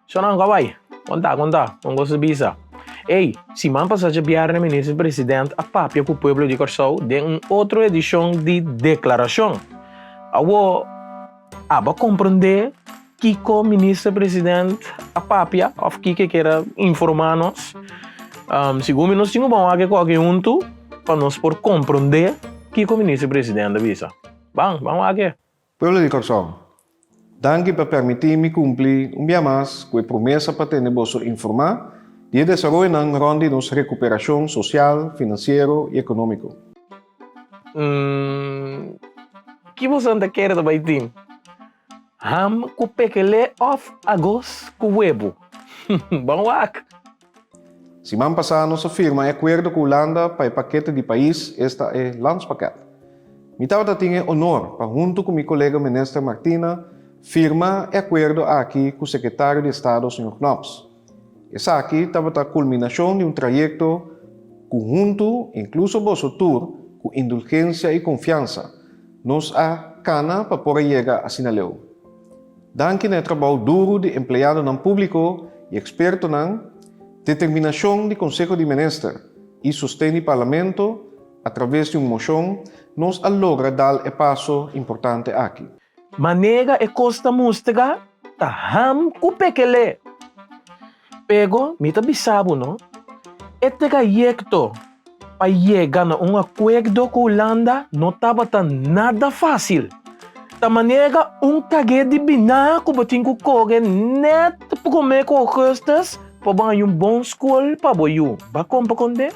Shonnan ku a bai? Kon ta, kon ta? Kon kos ta bisa? Ey, siman pasá djabièrnè Minister President a papia ku pueblo di Kòrsou den un otro edishon di Deklarashon. Awor, abo a komprondé kiko Minister President a papia òf kiko e kier a informá nos? Segun mi nos tin ku ban wak e kòke huntu pa nos por komprondé kiko Minister President a bisa. Ban, ban wak e. Pueblo di Kòrsou, danki pa permití mi kumpli un bia mas ku e promesa pa tene boso informá di e desaroyonan rònt di nos rekuperashon sosial, finansiero i ekonómiko. Umm, ki boso ta kere ta bai tin? Ham ku pekelé òf agos ku webu? Bon wak! Siman pasá nos a firma e akuerdo ku Hulanda pa e pakete di pais, esta e Landspakket. Mi tabata tin e onor pa huntu ku mi kolega Minister Martina firma e akuerdo aki ku Sekretario di Estado señor Knops. Esaki tabata kulminashon di un trayekto ku huntu, inkluso boso tur, ku indulgensia i konfiansa, nos a kana pa por a yega asina leu. Danki na e trabou duru di empleadonan públiko i ekspertonan, determinashon di Konseho di Minister i sosten di Parlamento atraves di un moshon, nos a logra dal e paso importante aki. Manera e kos ta mustra ta ham ku pekelé. Pero mi ta bisa bo no, e trayekto pa yega na un akuerdo ku Hulanda no tabata nada fásil. Ta manera un kagé di biná ku bo tin ku kore nèt promé ku ougùstùs pa bo haña un bon skol pa bo yu. Bo a komprondé?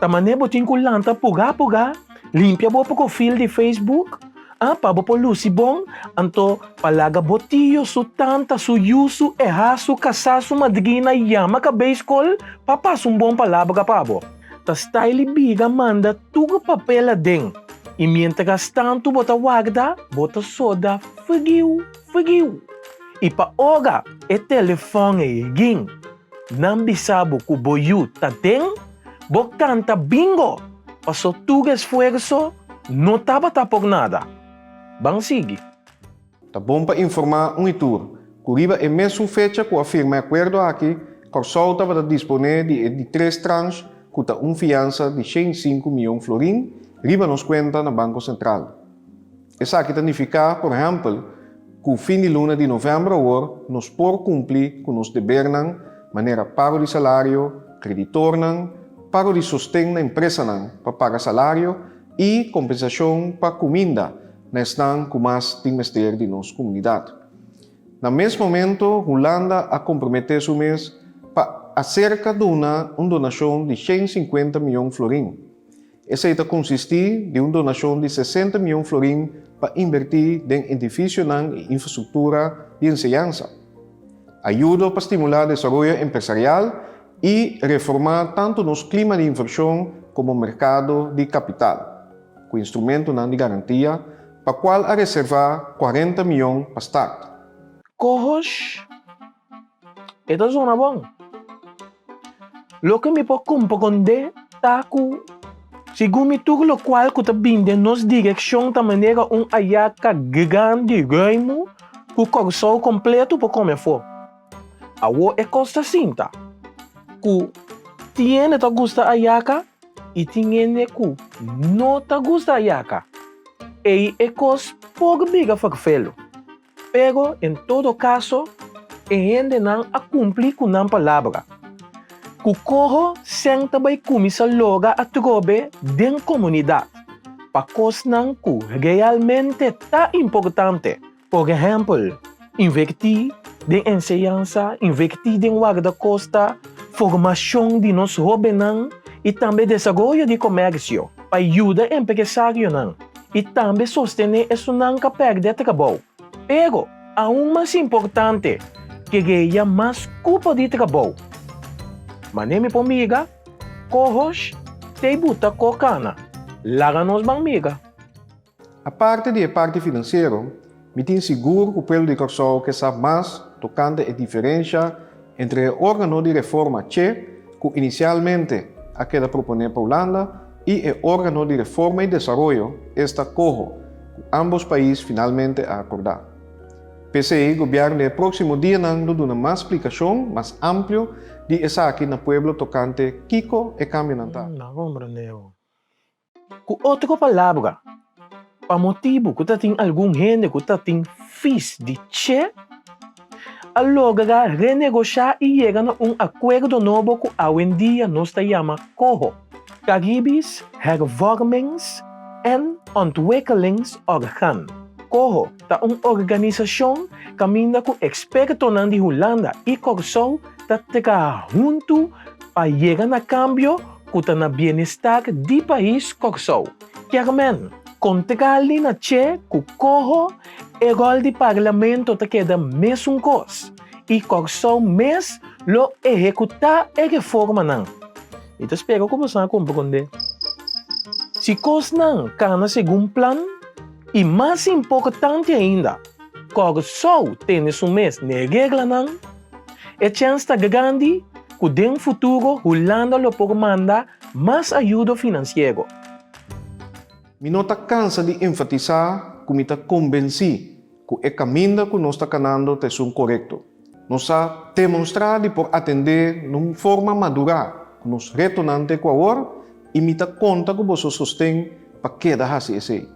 Ta manera bo tin ku lanta purá purá, limpia bo profil di Facebook, Ah, pa bo por lusi bon, anto pa laga bo tio, su tanta, su yu, su ehá, su kasá, su madrina yama kabei skol pa pasa un bon palabra pa bo. Ta style biga manda tur papel aden i mientras tantu bo ta warda, bo ta soda friu friu. I pa ora e telefòn ei ring, nan bisa bo ku bo yu ta den, bo kanta bingo! Paso tur esfuerso no tabata por nada. Ban sigui. Ta bon pa informá un i tur ku riba e mesun fecha ku a firma e akuerdo aki, Kòrsou tabata disponé di e di tres tranche ku ta un fiansa di 105 mion florin riba nos kuenta na Banko Sentral. Esaki ta nifiká, por ehèmpel, ku fin di luna di novèmber awor nos por kumpli ku nos debernan manera pago di salario, kreditornan, pago di sosten na empresanan pa paga salario i kompensashon pa kuminda na esnan ku mas tin mester di nos komunidat. Na mes momento Hulanda a komprometé su mes pa aserka duna un donashon di 150 mion florin. Esei ta konsistí di un donashon di 60 mion florin pa inbertí den edifisionan i infrastruktura di enseñansa, ayudo pa stimulá desaroyo empresarial i reformá tantu nos klima di invershon komo merkado di kapital, ku instrumentonan di garantia pa kual a reservá 40 mion pa start. Kohosh E ta zona bon. Loke mi por komprondé ta ku segun mi tur lokual ku ta bin den nos direkshon ta manera un ayaka grandi ruimu ku Kòrsou kompletu por kome afó. Awor e kos ta sinta ku tin hende ta gusta ayaka i tin hende ku no ta gusta ayaka. Ei e kos por bira ferfelu. Pero en todo kaso e hendenan a kumpli ku nan palabra. Ku koho sèn ta bai kuminsá logra atrobe den komunidat pa kosnan ku realmente ta importante, por ehèmpel, invertí den enseñansa, invertí den wardakosta, formashon di nos hóbennan i tambe desaroyo di komèrsio pa yuda empresarionan. i tambe sostené esunnan ka pèrdè trabou. Pero, aun mas importante, krea mas kupo di trabou. Manera mi por mira, Kohosh t'ei buta ko kana. Laga nos ban mira. Aparte di e parti finansiero, mi tin sigur ku pueblo di Kòrsou ke sa mas tokante e diferensha entre e órgano di reforma che ku inisialmente a keda proponé pa Hulanda i e órgano di reforma i desaroyo, esta coho, ku ámbos pais finalmente a akordá. P'esei, gobièrnu den e próksimo dianan lo duna mas splikashon mas amplio di esaki na pueblo tokante kiko e kambionan ta. Na komprendé bo. Ku otro palabra, pa motibu ku ta tin algun hende ku ta tin fis di che, a logra renegoshá i yega na un akuerdo nobo ku awendia nos ta yama COHO, Caribisch Hervormings en Ontwikkelingsorgaan, COHO. Ta un organisashon kaminda ku ekspertonan di Hulanda i Kòrsou ta traha huntu pa yega na kambio ku ta na bienestar di pais Kòrsou. Kier men, kontrali na che ku koho, e ròl di parlamento ta keda mesun kos i Kòrsou mes lo ehekutá e reformanan. Mi ta spera ku boso a komprondé. Si kosnan kana segun plan, I mas importante ainda, Kòrsou tene su mes n'e reglanan. E chèns ta grandi ku den futuro Hulanda lo por manda mas ayudo finansiero. Mi no ta kansa di enfatisá ku mi ta kombensí ku e kaminda ku nos ta kanando ta esun korekto. Nos a demonstrá di por atendé na un forma madurá ku nos retonan te ku awor i mi ta konta ku boso sosten pa keda hasi esei.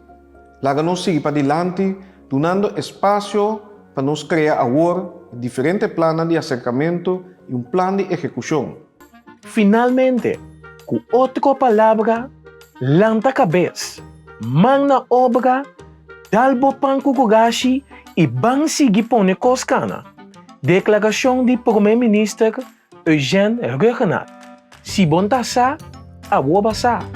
Laga nos sigui padilanti dunando espasio pa nos krea awor diferente plannan di aserkamentu i un plan di ehekushon. Finalmente, ku otro palabra, lanta kabes, man na obra, Dal bo pan ku kurashi i ban sigui pone kos kana, deklarashon di Prome Minister Eugène Rhuggenaath. Si bo n'ta sa, awor ba sa.